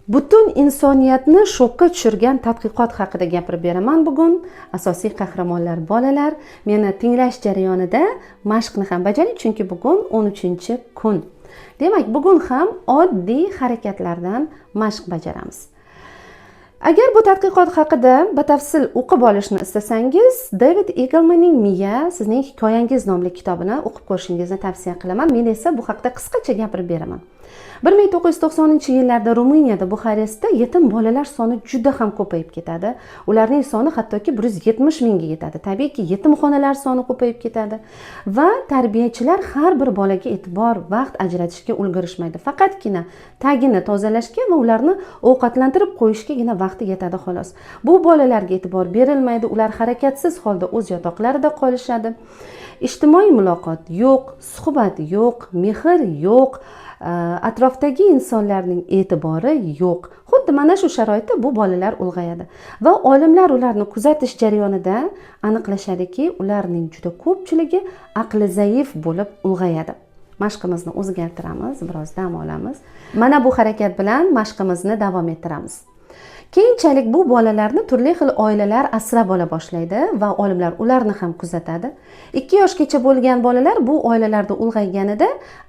Butun insoniyatni shokka tushirgan tadqiqot haqida gapirib beraman bugun. Asosiy qahramonlar bolalar. Meni tinglash jarayonida mashqni ham bajaring, chunki bugun 13-kun. Demak, bugun ham oddiy harakatlardan mashq bajaramiz. Agar bu tadqiqot haqida batafsil o'qib olishni istasangiz, David Eaglemanning "Miya sizning hikoyangiz" nomli kitobini o'qib ko'rishingizni tavsiya qilaman. Men esa bu haqida qisqacha gapirib beraman. 1990-yillarda Ruminiyada, Buxarestda yetim bolalar soni juda ham ko'payib ketadi. Ularning soni hattoki 170 mingga yetadi. Tabiiyki, yetimxonalar soni ko'payib ketadi va tarbiyachilar har bir bolaga e'tibor, vaqt ajratishga ulgurishmaydi. Faqatgina tagini tozalashga va ularni ovqatlantirib qo'yishgagina vaqti yetadi, xolos. Bu bolalarga e'tibor berilmaydi, ular harakatsiz holda o'z yotoqlarida qolishadi. Ijtimoiy muloqot yo'q, suhbat yo'q, mehr yo'q, atrofdagi insonlarning e'tibori yo'q. Xuddi mana shu sharoitda bu bolalar ulg'ayadi va olimlar ularni kuzatish jarayonida aniqlashadiki, ularning juda ko'pchiligi aqli zaif bo'lib ulg'ayadi. Mashqimizni o'zgartiramiz, biroz dam olamiz. Mana bu harakat bilan mashqimizni davom ettiramiz. Keyinchalik bu bolalarni turli xil oilalar asrab ola boshlaydi va olimlar ularni ham kuzatadi. 2 yoshgacha bo'lgan bolalar bu oilalarda ulg'ayganida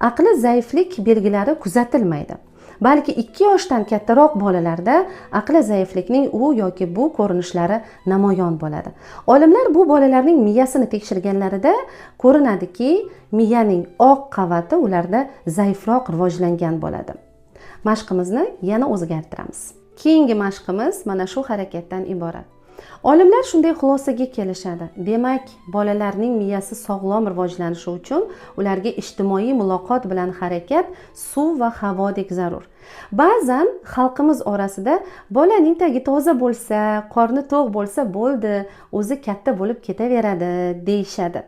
aqli zaiflik belgilari kuzatilmaydi. Balki 2 yoshdan kattaroq bolalarda aqli zaiflikning u yoki bu ko'rinishlari namoyon bo'ladi. Olimlar bu bolalarning miyasini tekshirganlarida ko'rinadiki, miyaning oq qavati ularda zaifroq rivojlangan bo'ladi. Mashqimizni yana o'zgartiramiz. Keyingi mashqimiz mana shu harakatdan iborat. Olimlar shunday xulosaga kelishadi: demak, bolalarning miyasi sog'lom rivojlanishi uchun ularga ijtimoiy muloqot bilan harakat suv va havodek zarur. Ba'zan xalqimiz orasida "Bolaning tagi toza bo'lsa, qorni to'q bo'lsa bo'ldi, o'zi katta bo'lib ketaveradi", deyishadi.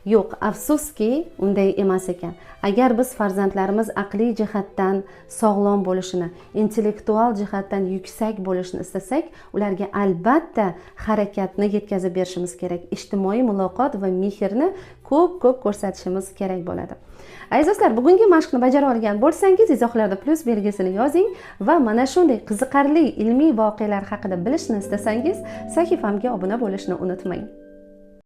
Yo'q, afsuski, unday emas ekan. Agar biz farzandlarimiz aqliy jihatdan sog'lom bo'lishini, intellektual jihatdan yuksak bo'lishini istasak, ularga albatta harakatni yetkazib berishimiz kerak, ijtimoiy muloqot va mehrni ko'p ko'p ko'rsatishimiz kerak bo'ladi. Aziz do'stlar, bugungi mashqni bajara olgan bo'lsangiz, izohlarda plyus belgisini yozing va mana shunday qiziqarli ilmiy voqealar haqida bilishni istasangiz, sahifamga obuna bo'lishni unutmang.